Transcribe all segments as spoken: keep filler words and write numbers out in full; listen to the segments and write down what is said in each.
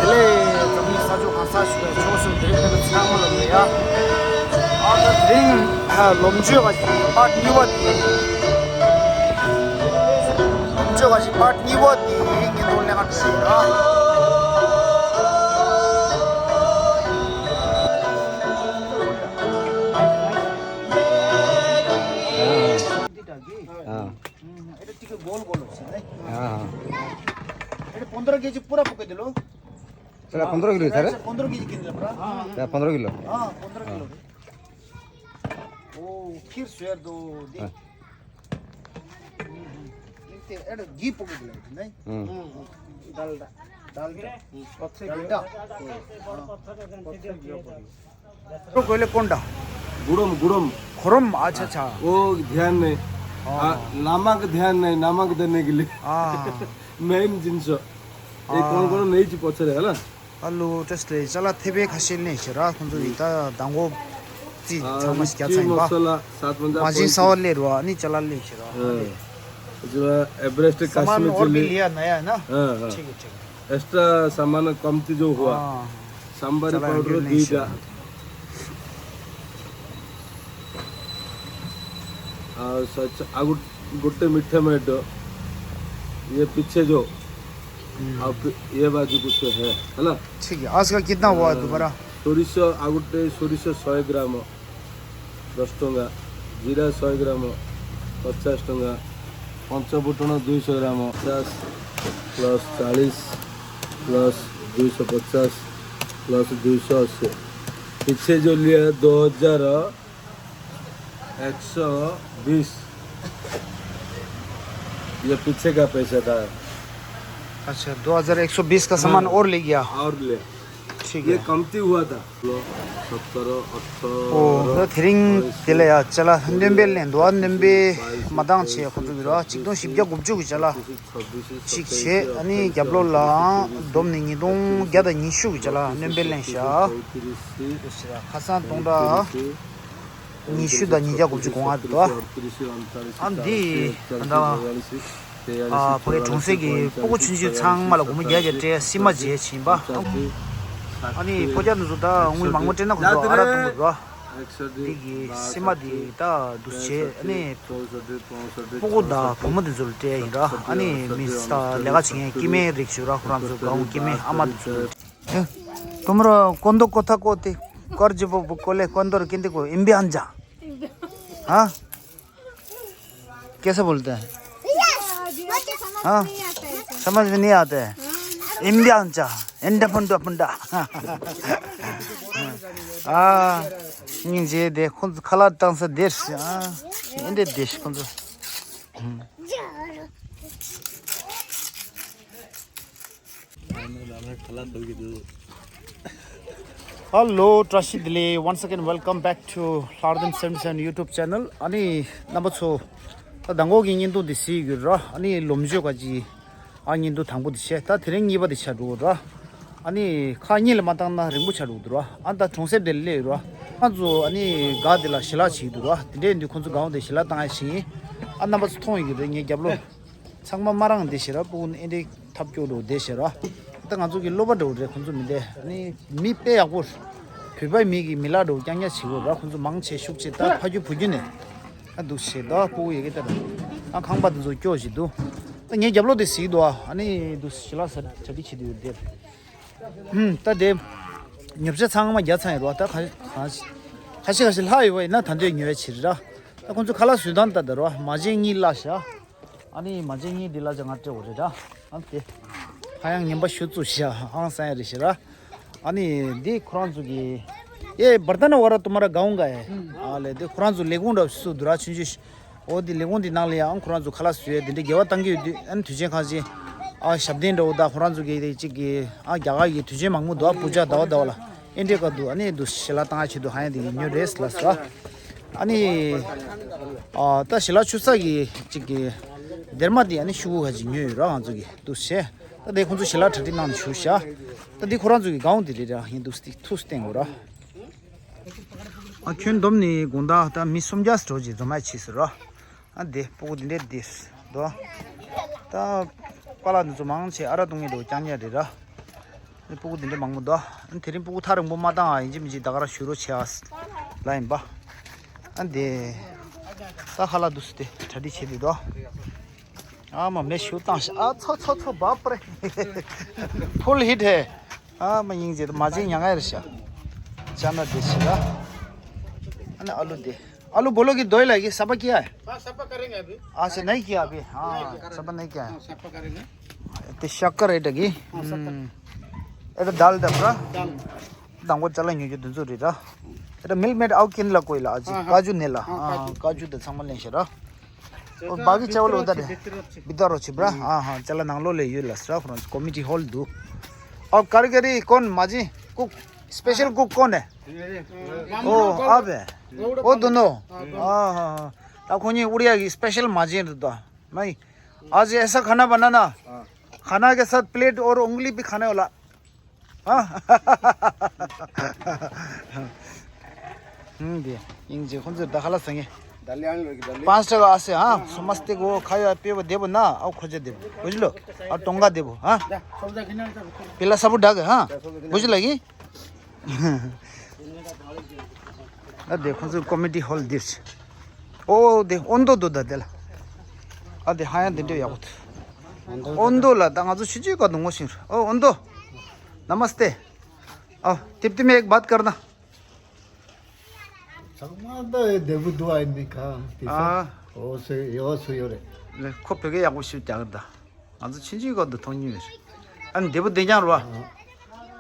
དེ་ལས་འཛམ་གླིང་ས་ཕྱོགས་གང་སར་བཞུགས་པའི་ཆོས་སྲུང་དེ་རིང་ཕེབས་པ་ཚང་མ་ལ་ཡ། ཨ་ད་དེ་རིང་ལོ་མཇུག་ག་པར་གཉིས་པ་དེ། ལོ་མཇུག་ག་པར་གཉིས་པ་དེ་ངས་ཐོག་ལས་ཀ་བྱས་ཡོད། हाँ। हम्म, एटा टिके गोल गोल होता है। हाँ, हाँ। एटा पंद्रह केजी पूरा पके दिलो। चला, पंद्रह किलो था रे? पंद्रह केजी किलो पूरा। चला, पंद्रह किलो। हाँ, पंद्रह किलो। ओ, खीर स्वेर दो दे। हाँ। हम्म, हम्म। इनके एटा घी पके दिलो, नहीं? हम्म। डालडा, डालडा। डालडा। हाँ। तो कोयले कोंडा? गुड़म, गुड़म। खुरम, अच्छा, अच्छा। वो ध्यान नहीं। हाँ। आ, नमक ध्यान नहीं, नमक देने के लिए। हाँ। मेन जिनिस। ए, हाँ। कौन कौन नहीं जी पछे है ना? आलु, जस्तै, चला थेबे खासे नहीं छ र, कुन चाहिँ त दाङ्गो ची हाँ, छामा क्या चाहिँ बा? मसाला, सात बजा माजी सवाल ले रुवा, अनि चला ले छ र। हाँ। जो एवरेस्ट सामान कश्मीर और भी चिली। लिया नया है ना? हाँ, हाँ। ठीक है, ठीक है। एक्स्ट्रा सामान कम्ती जो हुआ। हाँ। सांबारी चला पाउडर इंडियन नहीं दुईटा। छ। और सच आगु गुट्टे मिठे में दो। ये पीछे जो हम्म। आप ये बाजू कुछ है, है ना? ठीक है, आज का कितना हुआ अ, दोबारा? सोरिष आगुटे सोरिष सौ ग्राम। दस टंका, जीरा सौ ग्राम, पचास टंका, पंचफुटन दुई सौ ग्राम, पचास प्लस चालीस प्लस दुई सौ पचास प्लस दुई सौ अस्सी, पीछे जो लिया दो हजार एक सौ बीस, ये पीछे का पैसा था। अच्छा, दो हज़ार एक सौ बीस का सामान हाँ, और ले गया। और ले। ठीक ये है। कमती हुआ था। सत्रह, अठारह, ओ, ད་དེ་རིང་དེ་ལ་ཡ་ཅ་ལག་སྣོན་པའི་ལེན་འདུག་ཨ་སྣོན་པའི་མ་འདང་ཆེ་ཁོང་ཚོ་གི་ར་ཆིག་སྟོང་བཞི་བརྒྱ་དགུ་བཅུ་གི་ཅ་ལག་ཅིག་བྱས། ཨ་ནི་རྒྱབ་ལོགས་ལའང་བསྡོམས་ནས་ཉིས་སྟོང་བརྒྱ་དང་ཉི་ཤུ་གི་ཅ་ལག་སྣོན་པའི་ལེན་བཞག་ཁ་སང་སྟོང་ཕྲག་ཉི་ཤུ་དང་ཉིས་བརྒྱ་དགུ་བཅུ་གོ་ལྔ་རེད་དོ། ཨ་འདི་ད་ལྟ་ཨ་ཕ་གི་གྲོང་གསེབ་ཀྱི་སྤུ་གུ་ཆུང་ཆུང་ཚང་མ་ལ་སྒོར་མོ་བརྒྱ་བརྒྱ་སྤྲད་སྲིན་མ་བྱས་ཕྱིན་པ། ཨ་ནི་ཕོ་རྒྱ་འདི་ཚོ་ད་དངུལ་མང་པོ་སྤྲད་ན་ཁོ་ཚོ་ཨ་རག་འཐུང་དགོས་རེད་བ། འདི་གི་སྲིན་མ་འདི་ད་འདུག་བྱས། ཨ་ནི་སྤུ་གུ་དང་བུ་མོ་འདི་ཚོ་ལ་སྤྲད་ཡིན་ར། ཨ་ནི་མི་ས་ལས་ཀ་བྱེད་མཁན་སྐྱེ་དམན་རིགས་ཞིག་ར། ཁོ་རང་ཚོ་གང་སྐྱེ་དམན་ཨ་མ་འདི་ཚོ། तुमरो कौन दो कोथा को ते कर जब वो कोले कौन दो किंदे को इम्बियांजा। हाँ, कैसे बोलते हैं? हाँ, समझ में नहीं आते हैं। इम्बियांजा, एंडा फंडा फंडा। हाँ, निजे दे खुद खला तंग से देश। हाँ, इंदे देश खुद। Hello བཀྲ་ཤིས་བདེ་ལེགས། Once again welcome back to Lhardam seventy seven YouTube channel. ཨ་ནི་རྣམ་པ་ཚོ་ད་མདང་དགོང་གི་བརྙན་ཐུང་འདི་གཟིགས་ཡོད་ར། ཨ་ནི་ལོ་མཇུག་ག་ཅི་ཨ་བརྙན་ཐུང་དང་པོ་འདི་བྱས། ད་དེ་རིང་གཉིས་པ་འདི་ཆགས་འགྲོ་ར། ཨ་ནི་ཁ་གཉིས་ལ་མ་བཏང་ན་རིང་པོ་ཆགས་འགྲོ་འདུག་ར། ཨ་ད་གྲོང་གསེབ་དེ་སླེབས་ཡོད་ར། ང་ཚོ་ཨ་ནི་སྒར་དེ་ལ་ཞལ་ལག་བྱེད་ཀྱི་འདུག་ར། དེ་འདྲས་འདི་ཁོང་ཚོ་སྒར་དེ་ཞལ་ལག་བཏང་ཡ་བྱེད་ཡིན། ཨ་རྣམ་པ་ཚོ་མཐོང་ཡོད་ཀྱི་རེད། ངའི་རྒྱབ་ལོགས། ཚང་མ་མ་རང་བསྡད་ཤེས་ར། སྤུ་གུ་ཨེ་འདྲའི་ཐབས་སྐྱོ་འགྲོ་བསྡད་ཤེས་ར། ད་ང་ཚོ་གི་སློབ་པ་འགྲོ་རེད། ཁོང་ཚོ་མི་འདས་ནི་མི་དཔེ་ཡག་པོ། བོད་པའི་མི་གི་མི་ལ་འགྲོ་རྐྱང་རྐྱང་བྱེད་དགོས་ར། ཁོང་ཚོ་མང་ཆེ་ཤུགས་ཆེ་ད་ཕ་རྒྱུ་བུ་རྒྱུ་ནས་ཨ་འདུག་བྱེད། ད་སྤུ་གུ་ཡ་གི་ད་ར་ཨ་ཁང་པ་འདི་ཚོ་སྐྱོ་ཞིག་འདུག་ད་ངའི་རྒྱབ་ལོགས་དེ་གཟིགས་འདུག་ཨ་ནི་འདུག་ཞལ་ལག་ཟ་གྲ་སྒྲིག་བྱེད་དུ་ཡོད་དེ། ཧུམ། ད་དེ་ཉོ་ཆ་ཚང་མ་རྒྱག་ཚར་ཡིན་ར། ད་ཁ་ཁ་ཤས་ཁ་ཤས་ལྷག་ཡོད་པ་ཡིན་ན་ད་འདོད་ཉོ་ཡ་བྱེད་ར། ད་ཁོང་ཚོ་ཁ་ལག་བཟོས་སྟངས་ད་ད་ར་མ་བྱན་གཉིས་བརླག་ཤག་ཨ་ནི་མ་བྱན་གཉིས་འདི་ལ་ཅང་ང་སྤྲད་འོ་རེད་ར། ཨ་དེ་ཧ་ཡང་ངན་པ་ཤོད་ཚུགས་ཤག་ཨང་སང་ཡ་རེད་ཤག་ར། ཨ་ནི་འདི་ཁོ་རང་ཚོ་གི་ཨེ་བར་ད་ན་བ་ར་ཏུ་མ་ར་གའུང་ག་ཨེ། ཨ་ལེ་འདི་ཁོ་རང་ཚོ་ལས་ཁུངས་འདྲ་བ་སུ་འདུག་ར་ཆུང་ཆུང་ཞིག་འོ་འདི་ལས་ཁུངས་འདི་ནང་ལ་ཡང་ཁོ་རང་ཚོ་ཁ་ལག་བཟོས་འདི་འདྲ་དགེ་བ་བཏང་གི་ཡོད་དུས་ཨ་ནི་དུས་ཆེན་ཁང་ཆེན་ཨ་ཞབས་བརྟན་འདྲ་བོ་ད་ཁོ་རང་ཚོ་གི་དེ་གཅིག་གི་ཨ་རྒྱ་གར་གི་དུས་ཆེན་མང་པོ་འདུག་ཨ་པུ་ཇ་ཟླ་བ་ཟླ་བ་ལ། ཨེ་འདྲའི་སྐབས་དུ་ཨ་ནི་དུ་ཞལ་ལག་བཏང་ཡ་ཆེད་དུ་ཧ་ཡང་དེ་ཉོ་རེས་ལ་ཟ། ཨ་ནི་ཨ་ད་ཞལ་ལག་ཆུ་ཚགས་ཀྱི་གཅིག་གི་སྡེར་མ་དེ་ཨ་ནི་ཤུ་གུ་ཁ་ཅིག་ཉོས་ཡོད་ར་ང་ཚོ་གི་དུ་བྱས། ད་དེ་ཁོང་ཚོ་ཞལ་ལག་གྲ་སྒྲིག་གནང་ནས་བཞུགས་ཤག་ད་འདི་ཁོ་རང་ཚོ་གི་སྒང་དེ་རེད་ར། ཡིན་དུ་སྟེ་ཐུགས་བསྟན་དགོས་ར། ཨ་ཁྱོན་བསྡོམས་ནས་དགོང་དག་ད་མི་སུམ་བརྒྱ་ཙམ་འགྲོ་ཅིག་འཛོམས་ཡ་བྱས་ཟེར་ར། ཨ་འདི་སྤུ་གུ་འདི་འདྲས་འདི་འདུག་ད་པཱ་ལགས་འདི་ཚོ་མང་ཆེ་ཨ་རག་བཏུང་མཁན་འདུག་རྐྱང་རྐྱང་རེད་ར། སྤུ་གུ་འདི་འདྲ་མང་པོ་འདུག་ཨ་དེ་རིང་སྤུ་གུ་ཐག་རིང་པོ་མ་བཏང་ཨ། ཡིན་གཅིག་མིན་གཅིག་ད་ག་རང་བཞུགས་རོགས་བྱེད་ཨ། ལ་ཡིན་པ། ཨ་འདི། ད་ཁ་ལག་འདུག་སེ་དེ་གྲ་སྒྲིག་བྱེད་དུས་འདུག་ཨ་མ་མེ་ཤུ་བཏང་ཤག་ཨ་ཚོ་ཚོ་ཚོ་བབ་པ་རེད། ཕུལ་ཧིཊ་ཧེ། ཨ་མ་སྙིང་རྗེ་མ་བྱིན་ཉང་ཨེ་རེད་ཤག་ཅ་ན་དེ་ཤི་ར། ཨ་ནི་ཨ་ལུ་དེ། आलू बोलो कि दो ही लाएगी, सब्बा क्या है? हाँ, सब्बा करेंगे अभी। अच्छा, नहीं किया अभी। हाँ, नहीं किया। सब्बा नहीं किया है। हाँ, सब्बा करेंगे। तो शक्कर है डगी। हाँ, शक्कर। हम्म। ये तो दाल दबरा। दाल। དང་པོ་ཅ་ལག་ཉོ་རྒྱུ་དེ་ཚོ་རེད་ར། ཨེ་ད་མིལ་མེཌ་ཨའོ་ཀིན་ལ་བཀོད་ལ་ཨ་ཅི། ཀ་ཇུ་ནེ་ལ། ཀ་ཇུ་དེ་ཚང་མ་ལེན་ཤེས་ར། ཨོ་བ་གི་ཅ་བ་ལོ་ད་རེ། བི་ད་རོ་ཆི་བྲ། ཨ་ཧ་ཅ་ལག་ནང་ལོགས་ལ་ཡོད་ལ་སི་ར། ཁོ་རང་ཀོ་མི་ཊི་ཧོལ་འདུག་ཨོ་ཀར་ཀར་ཀོན་མ་ཇི་ཀུག་སི་པེ་ཤལ་ཀུག་ཀོན་ཨེ། ཨོ་ཨ་བེ། ཨོ་དོ་ནོ། ཨ་ཧ་ཧ། ད་ཁོ་གཉིས་ཨུ་རི་ཡ་གི་སི་པེ་ཤལ་མ་ཇི་རེད་དོ། ཨ་ཨ་ཇི་ཨེ་སཱ་ཁ་ན་བ་ན་ན། ཁ་ན་གེ་སཱཐ་པི་ལེཊ་ཨོར་ཨུང་ལི་བི་ཁ་ན་ཡོད་ལ། हाँ। हम्म, दिया। इंग्लिश ཁོང་ཚོས་ད་ཁ་ལག་ཟ་ངེ། दालें आने लगी, दालें। पाँच टका आसे, हाँ, समस्ते को खायो पे वो देबो ना, आओ खोजे देबो। बुझलो? और टोंगा देबो, हाँ? जा, सौदा किनारे का। पहला सब डाक, हाँ? जा, सौदा किनारे। बुझ लगी? ཨ་དེ་ཁོང་ཚོའི་ཀོ་མི་ཊི་ཧོལ་འདིར། ཨོ་དེ་ཨོན་དོ་འདུག་ད་དེ་ལ། ཨ་དེ་ཧ་ཡང་དེ་འདྲ་ཡག་པོ་འདུག་ཨོན་དོ་ལ་ད་ང་ཚོ་ཆུ་ཆུའི་སྐབས་དུ་ངོ་ཤེས་ར། ཨོ་ཨོན་དོ། नमस्ते। आओ, तिप्ति में एक बात करना। ཚང་མ་ད་ཨེ་བདེ་པོ་འདུག་ཨ་ནི་ག་དེ་ཨ། ཨོ་སེ་ཡོ་སུ་ཡོ་རེད། ལེ་ཁོ་བོད་སྐད་ཡག་པོ་ཞིག་རྒྱག་གི་ད། ང་ཚོ་ཕྱིན་ཆད་གོ་འདི་མཐོང་མྱོང་ཡོད་རེད། ཨ་ནི་བདེ་པོ་བདེ་རྐྱང་རེད་བ།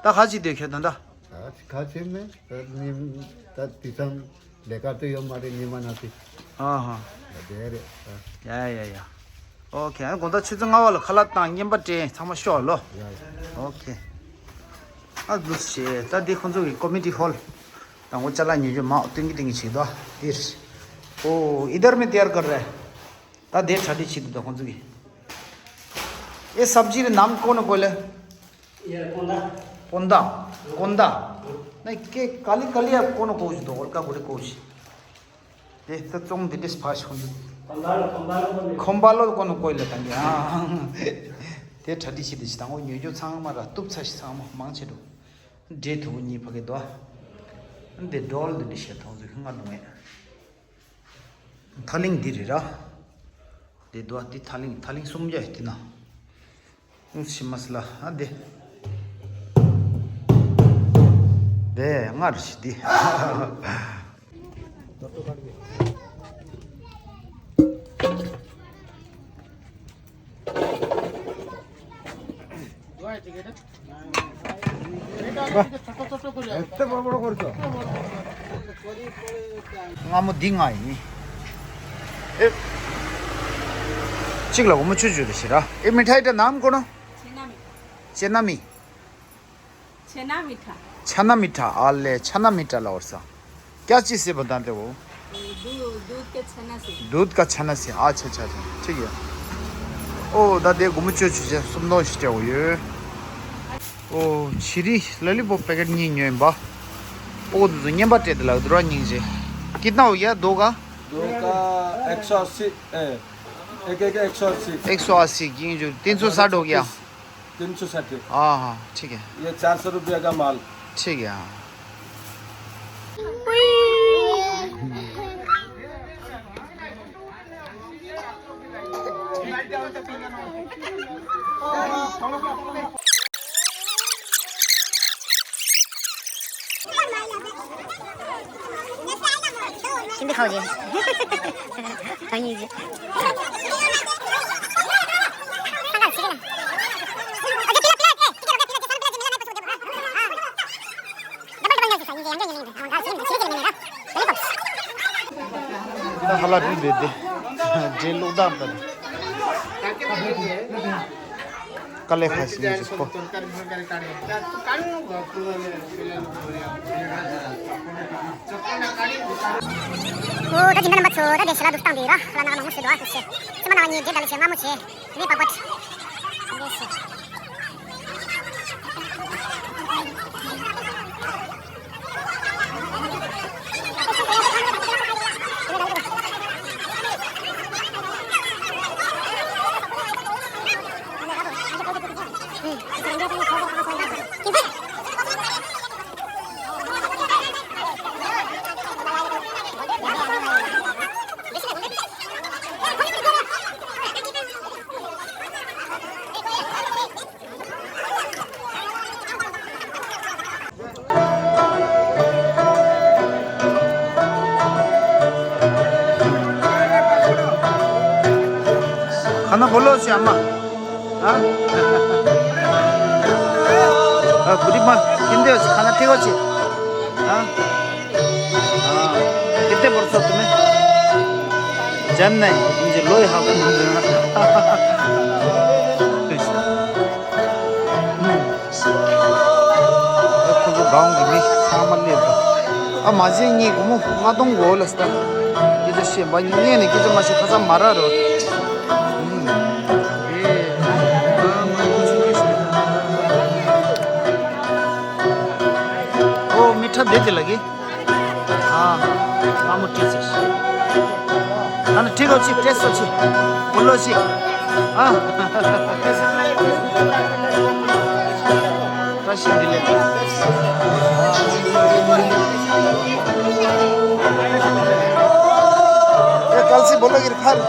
ད་ཁ་ཅིག་སྡོད་ཁྱོད་ད་ད། ད་ཁ་ཅིག་ནི་ད་ནི་ད་དེ་ཙམ་ལས་ཀ་དེ་ཡོད་མ་རེད་ཉི་མ་ན་དེ། ཨ་ཧ། ད་བདེ་རེད་ད། ཡ་ཡ་ཡ། ཨོ་ཁེ། ཨ་ནི་དགོང་དག་ཆུ་ཚོད་ལྔ་པ་ལ་ཁ་ལག་བཏང་བརྙན་པར་སྤྲད་ཚང་མ་ཤོག་ལོ། ཡ་ཡ། ཨོ་ཁེ། ཨ་འདུག་སེ་ད་འདི་ཁོང་ཚོ་གི་ཀོ་མི་ཊི་ཧོལ། དང་པོ་ཅ་ལག་ཉོ་རྒྱུ་མ་སྟོན་གི་སྟོན་གི་བྱེད་དོ་འདིར། ཨོ་इधर में तैयार कर रहे हैं। ད་དེ་གྲ་སྒྲིག་བྱེད་དུ་འདུག་ཁོང་ཚོ་གིས། ये सब्जी रे नाम कौन बोले? ये कोंदा। कोंदा। कोंदा। नहीं, के काली काली आप कौन कौन दो, हल्का गोरे कौन। དེ་ད་བཙོང་འདི་འདྲས་ཕ་ཤོང་འདུག་ཁོམ་པ་ལོ་ཁོམ་པ་ལོ་ཁོ་ནོ་ཀོ་ལ་དང་གི་ཨ། དེ་གྲ་སྒྲིག་བྱེད་དུ་ཞིག་དང་འོ་ཉོ་རྒྱུ་ཚང་མ་ར་གཏུབ་ཚ་ཞིག་ཚང་མ་མང་ཆེ་འགྲོ། འདྲེ་ཐུ་བོ་གཉིས་ཕ་གི་དོ། འདི་སྒྲོལ་འདི་འདྲས་བྱེད་ཐོང་ཟིག་ང་དུང་ངེ། ཐ་ལིང་འདི་རེད་ར། འདི་དོ་འདི་ཐ་ལིང་ཐ་ལིང་གསུམ་རྒྱ་ཡོད་དེ་ན། ཨུ་ཤི་མ་སི་ལ་ཨ་དེ། དེ་སྔར་ཞིག་དེ། ଏତେ ବଡ଼ ବଡ଼ କରୁଛ। སྔ་མོ་འདི་ང་ཡིན། ཨེ། གཅིག་ལ་འོ་མ་ཆུ་ཆུ་རེ་ཞེ་ར། ये मिठाई का नाम कौन? छेना मीठा। छेना मीठा। छेना मीठा। छेना मीठा। आले छेना मीठा ला और सा। क्या चीज़ से बनाते वो? दूध, दूध के छेना से। दूध का छेना से। अच्छा, अच्छा, अच्छा। ठीक है। ओ, दादे गुमचो चीज़ है, सुन दो स्टे हो ये। ओ, छिरी लॉलीपॉप पैकेट नहीं न्योय बा। ओ, दुनिया बाटे लग रहा नहीं जे। कितना हो गया? दो का? दो का एक सौ अस्सी, ए, एक, एक, एक सौ अस्सी। एक सौ अस्सी की जो तीन सौ साठ हो गया। तीन सौ साठ। हाँ, हाँ, ठीक है। ये चार सौ रुपया का माल। ठीक है, हाँ। Hindi ko yun. Ang easy. ད་ཧ་ལ་བི་བེ་དེ་འདྲེ་ལོག་དང་དང་། དཀའ་ལས་ཁག་ཞིག་ཡིན་ཅིག་ཁོ། ཨོ་ད་སྦྱིན་བདག་རྣམ་པ་ཚོ་ད་དེ་ཞལ་ལག་འདུག་སྟངས་དེ་ར་ལ་ནག་མང་མོ་ཞིག་འདུག་ཨ། ཤི་ཤི་ཚེ་མ་ནག་གཉིས་འདྲེ་ད་ལ་ཞེ་མ་མོ་ཆེ་དེ་པག་པ་ཆེ། ན་བོ་ལོ་ཞིག་ཨ་མ། ཨ། ཨ། བུ་རི་མ་ཁྱིམ་སྡེ་ཞིག་ཁ་ན་ཐིག་གོ་ཆེ། ཨ། ཨ། ཁྱིམ་སྡེ་བོར་སོ་ཏུ་མེ། ཇན་ནའི་ཨིན་ཇི་ལོ་ཡི་ཧ་གོ་མི་འདུག་ན། ཨ། ཁོ་ཚོ་སྒང་གི་མི་ཚང་མ་སླེབས་པ། ཨ་མ་གཞན་གཉིས་སྒོར་མོ་ལྔ་སྟོང་གོ་ལ་སྟ། སྐད་ཆ་བཤད་པ་གཉིས་ནས་སྐད་ཆ་མ་བཤད་ཁ་ཚ་མ་ར་རོ། ཨོ་མི་ཁྲབ་བསྡད་དེ་ལ་གི། ཨ། ཨ་མོ་ཏྲི་སི། ཨ་ནི་ཏྲི་གོ་ཆི་ཏྲེ་སོ་ཆི། བུ་ལོ་ཆི། ཨ། བཀྲ་ཤིས་བདེ་ལེགས། ཨེ་གལ་སྲིད་བུ་ལོ་གིར་ཕར།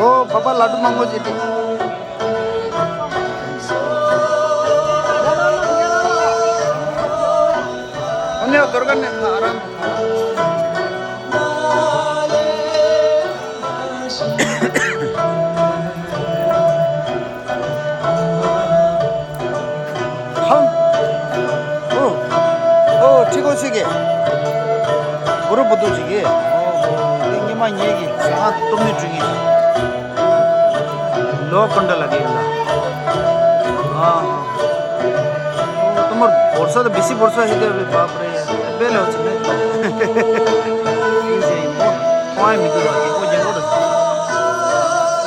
ཨོ་བྷ་བྷ་ལ་ཌུ་མང་པོ་ཅིག་སྟེ། ཨ་ནེ་དོར་ག་ནེ་ཁ་རང་། ཧམ། ཨོ། ཨོ་ཁྲི་ཀོ་ཆི་གེ། གུ་རུ་བུ་དུ་ཆི་གེ། ཨོ་ཧོ། དེ་ཉི་མ་ཉལ་གི་ཟ་ང་སྟོབས་མི་འགྲུལ་གི། ལོ་ཀོན་ཌ་ལ་གི་ཡིན་ལ། ཨ། ཨོ་དུ་མར་བོར་ས་དང་བི་སི་བོར་ས་ཧེ་དེ་བི་བབ་རེ། དཔེ་ལེ་ཆི་མེད། ཨིན་ཟེར་ཡིན་པོ། ཁོང་ཨེ་མི་འདུག་ར་རྒྱལ་པོ་རྒྱལ་པོ་ར།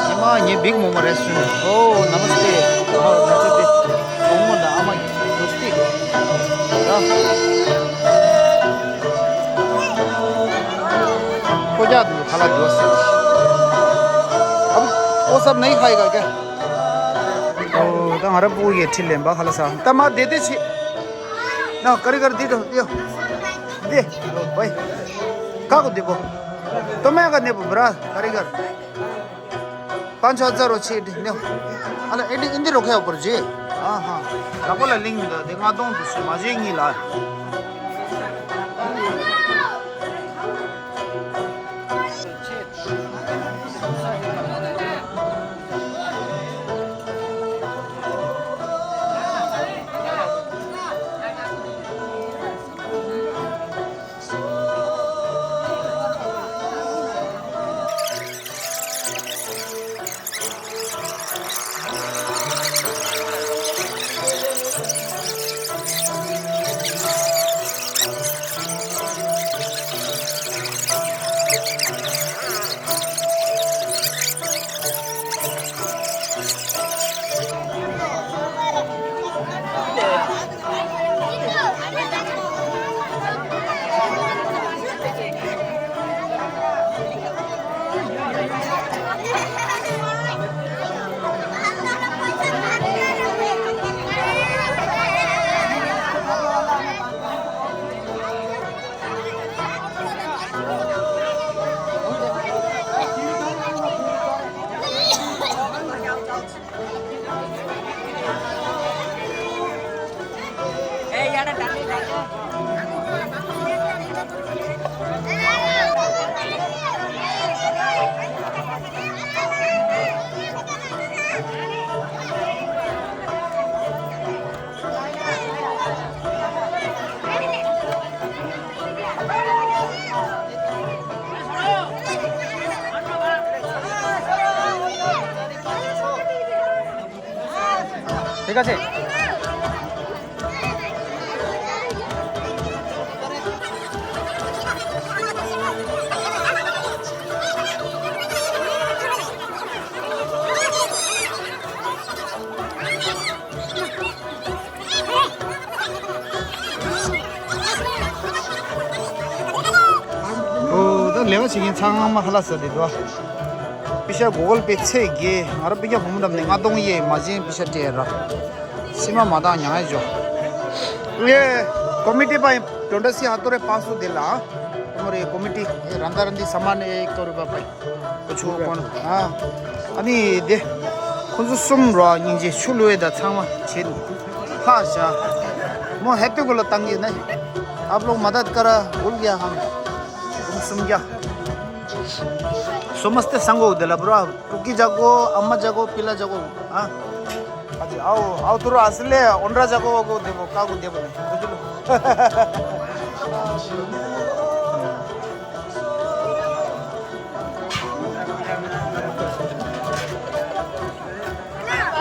ཉི་མ་ངའི་བིག་མོ་མོ་རེ་སུན། ཨོ་ན་མ་སྟེ། ཨོ་ན་མ་སྟེ། བུ་མོ་དང་ཨ་མ་གི་དུ་སྟེ། ར། ཁོ་རྒྱག་དུ་ཁ་ལག་འགྱོ་སེ། ཨ་བུ། ཨོ་སབ་ནའི་ཁ་ཡི་ག་ག། ཨོ་ད་ང་ར་བུ་གི་ཁྲི་ལེན་པ་ཁ་ལ་ས། ད་མ་བདེ་བདེ་ཆི། ན་ཀ་རི་ཀར་འདི་དང་འདི། འདི། བའི། ཀ་གོ་འདི་པོ། ཏོ་མེ་ག་འདི་པོ་བྲ་ཀ་རི་ཀར། पाँच हज़ार हो छे ने। अरे एडी इंदी रोखे ऊपर जी। हाँ हाँ। रबो ला लिंग मिला दे गा दों दूसरे मजे नहीं ला। ঠিক আছে। ལས་ཀ་བྱེད་མཁན་ཚང་མ་ཧ་ལ་ས་དེ་འདུག་པི་ཤ་གོ་གོལ་པེ་ཚེ་གེ་ང་ར་པི་ཤ་བུ་མོ་འགྲམ་ནས་ང་གཏོང་ཡེ་མ་བྱན་པི་ཤ་སྤྲད་ར། སི་མ་མ་དང་ཉང་ཡ་ཇོ། ཡེ། ཀོ་མི་ཊི་པ་ཡིན་ཏོན་ཏ་སི་ཧ་ཏོ་རེ་པང་སུ་དེ་ལ། ཨ་མོ་རེ་ཀོ་མི་ཊི་རང་ད་རང་འདི་ས་མ་ནས་ཀོ་རུ་པ་པ་ཡིན། ཨ་ནི་དེ། ཁོང་ཚོ་གསུམ་ར་སྙིང་རྗེ་ཆུ་ལུ་ཡེ་ད་ཚང་མ་བྱེད་ནི། ཧ་ཤ། མོ་ཧེ་ཏི་གོ་ལ་བཏང་གི་ནི། ཨབ་ལོག་མ་དད་ཀ་ར་འུལ་གྱ་ཧམ། ཀུམ་སུམ་གྱ། སོ་མ་སྟེ་སང་གོ་དེ་ལ་བུ་ར་ཀུ་ཀི་ཇ་གོ་ཨ་མ་ཇ་གོ་པི་ལ་ཇ་གོ་ཨ། ཨ་ཅེ་ཨའོ་ཨའོ་ཐུ་ར་ཨ་སི་ལེ་ཨོན་ར་ཇ་གོ་གོ་དེ་བོ་ཀ་གོ་དེ་བོ་ནི་གོ་ཅུ་ལོ།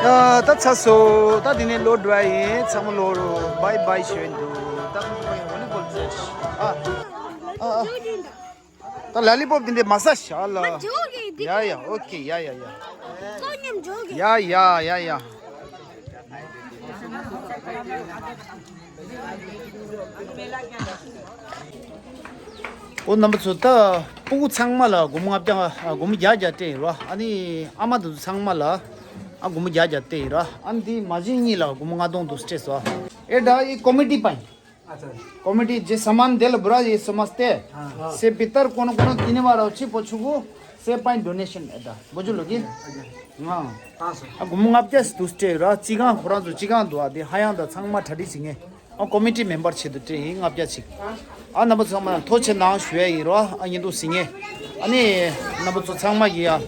ཡ་ད་ཚ་སོ་ད་དེ་ནས་ལོ་འགྲོ་ཡ་ཡིན་ཚང་མ་ལོ་རུ་བའི་བའི་ཞུ་ཡིན་འདུག་ད་ཁོང་ཚོ་བའི་ཝོ་ལི་བོལ་ཟེར་ཨ་ཨ་ཨ། ད་ལ་ལི་པོབ་འདི་འདྲས་མ་ཟ་ཤག་ལ། མ་འཇོག་གི་འདི། ཡ་ཡ་ཨོ་ཁེ་ཡ་ཡ་ཡ། ཀོ་མཉམ་འཇོག་གི། ཡ་ཡ་ཡ་ཡ། ཨོ་རྣམ་པ་ཚོ་ད་སྤུ་གུ་ཚང་མ་ལ་སྒོར་མོ་ལྔ་བརྒྱ་སྒོར་མོ་བརྒྱ་བརྒྱ་སྤྲད་ཡིན་རོ། ཨ་ནི་ཨ་མ་དེ་ཚོ་ཚང་མ་ལ་ཨ་སྒོར་མོ་བརྒྱ་བརྒྱ་སྤྲད་ཡིན་རོ། ཨ་ནི་དེ་མ་བྱན་གཉིས་ལ་སྒོར་མོ་ལྔ་སྟོང་དུ་སྤྲད་སོ། ཨེ་ད་ཨི་ཀོ་མི་ཊི་པ་ཡིན། अच्छा। कमेटी जे सामान देल बुरा ये समझते। हाँ। से पितर कोनो कोनो दिने वाला अच्छी पोछुगु से पाइन डोनेशन एदा। बुझलो कि? अच्छा। हाँ। हाँ, सर। आ गुमु ngap jas dus te ra chigang khora zu chigang do de hayang da changma thadi singe। Uh committee member छे दु ते ngap jas chik। आ नंबर changma थो छे ना शुए रो आ यिंदु सिंगे। अनि नंबर चो changma गिया।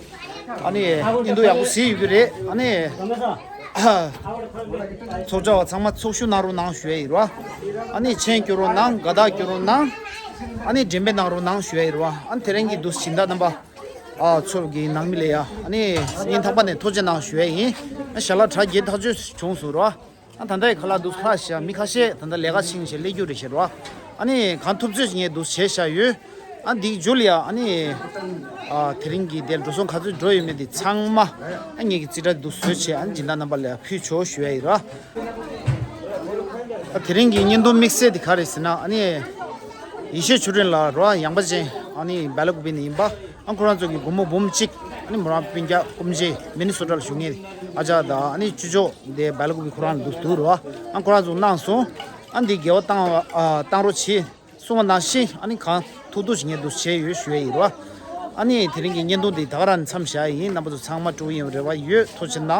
अनि यिंदु याकु सी युगु रे। अनि ཚོགས་བཅར་བ་ཚང་མ་ཚོགས་ཞུགས་གནང་རོགས་གནང་ཞུ་ཡ་ཡིན་རོ། ཨ་ནི་མཆན་སྐྱོར་རོགས་གནང་། དགའ་རྟགས་སྐྱོར་རོགས་གནང་། ཨ་ནི་འགྲེམས་སྤེལ་གནང་རོགས་གནང་ཞུ་ཡ་ཡིན་རོ། ཨ་ནི་དེ་རིང་གི་འདུ་སྦྱིན་བདག་རྣམ་པ་ཨ་ཚོ་གི་ནང་མི་ལ་ཡ་ཨ་ནི་སྙིང་ཐག་པ་ནས་ཐུགས་རྗེ་གནང་ཞུ་ཡ་ཡིན། ཨ་ཞལ་ལག་གྲ་རྒྱས་ཐག་ཆོད་བྱུང་སོང་རོ། ཨ་ད་ལྟ་ཡི་ཁ་ལག་འདུག་ཁ་ཤས་མི་ཁ་ཤས་ད་ལྟ་ལས་ཀ་ཕྱིན་བྱས་སླེབས་རྒྱུ་རེད་ཤེས་རོ། ཨ་ནི་གང་ཐུབ་ཚོད་ངས་འདུག་བྱས་བཞག་ཡོད། ཨ་འདིའི་མཇུག་ལ་ཡ་ཨ་ནི་ཨ་དེ་རིང་གི་དེར་འགྲོ་སོང་ག་ཚོད་འགྲོ་ཡོད་མེད་དེ་ཚང་མ་ཨ་ངེད་ཀྱི་རྩིས་ཁྲ་འདུག་བཟོས་བྱས་ཨ་ནི་སྦྱིན་བདག་རྣམ་པ་ལ་ཡ་ཕུལ་ཆོག་ཞུ་ཡ་ཡིན་ར། ཨ་དེ་རིང་གི་བརྙན་ཐུང་དམིགས་བསལ་དེ་ག་རེད་ཟེར་ན་ཨ་ནི་ཡེ་ཤེས་ཆོས་སྒྲོན་ལགས་རོ་ཡངས་པ་ཅན་ཨ་ནི་སྦེལ་ཀོབ་ནས་ཡིན་པ། ཨ་ཁོ་རང་ཚོ་གི་སྒོར་མོ་འབུམ་གཅིག་ཨ་ནི་མོ་རང་སྤུན་ཀྱག་སྐུ་མཆེད་མི་ནི་སོ་ཊ་ལ་བཞུགས་མཁན་ཨ་ཅག་དང་ཨ་ནི་ཅུ་ཅོ་དེ་སྦེལ་ཀོབ་ཁོ་རང་ལ་འདུག་འདུག་རོ། ཨ་ཁོ་རང་ཚོ་གནང་སོང་། ཨ་འདི་དགེ་བ་བཏང་བ་ཨ་བཏང་རོགས་བྱེད། གསུངས་པ་ནང་བཞིན་ཨ་ནི་གང་ཐུབ་ཐུབ་ཞིག་ངས་འདུག་བྱས་ཡོད་ཞུ་ཡས་ཡིན་རོ། ཨ་ནི་དེ་རིང་གི་བརྙན་ཐུང་འདི་ད་ག་རང་མཚམས་བཞག་ཡིན། རྣམ་པ་ཚོ་ཚང་མ་སྤྲོ་ཡིན་རེ་བ་ཡོད། ཐུགས་རྗེ་གནང་།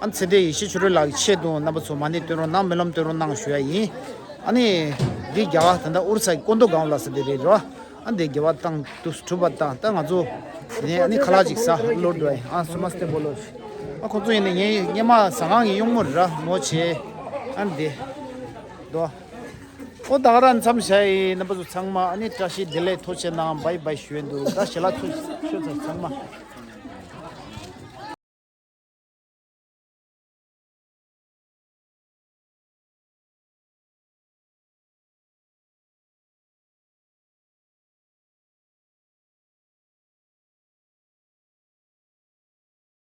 ཨ་ནི་ཚེ་འདས་ཡེ་ཤེས་ཆོས་སྒྲོན་ལགས་ཀྱི་ཆེད་དུ་རྣམ་པ་ཚོ་མ་ཎི་བཏོན་རོགས་གནང་། སྨོན་ལམ་བཏོན་རོགས་གནང་ཞུ་ཡ་ཡིན། ཨ་ནི་འདི་རྒྱ་གར་ད་ལྟ་ཨོ་རི་ས་ཀྱི་ཀོན་དོ་སྒང་ལ་ས་འདི་རེད་རོ། ཨ་འདི་དགེ་བ་བཏང་དུས་གྲུབ་པ་དང་ད་ང་ཚོ་དེ་ནས་ཨ་ནི་ཁ་ལག་ཅིག་ཟ་ལོ་འགྲོ་ཡིན། ཨ་སུ་མ་སྟེ་བོ་ལོ། ཨ་ཁོ་ཚོ་ཡིན་ནས་ངའི་སྔས་མ་ཟ་ཁང་གི་གཡོག་མོ་རེད་ར་མོ་བྱས། ཨ་འདི་དོ། ཨོ་ད་ག་རང་མཚམས་བཞག་ཡིན། རྣམ་པ་ཚོ་ཚང་མ་ཨ་ནི་བཀྲ་ཤིས་བདེ་ལེགས། ཐུགས་རྗེ་གནང་། བྷའི་བྷའི་ཞུ་ཡིན་འདུག་ད་ཞལ་ལག་ཚུར་ཤོད་ཚར་ཚང་མ།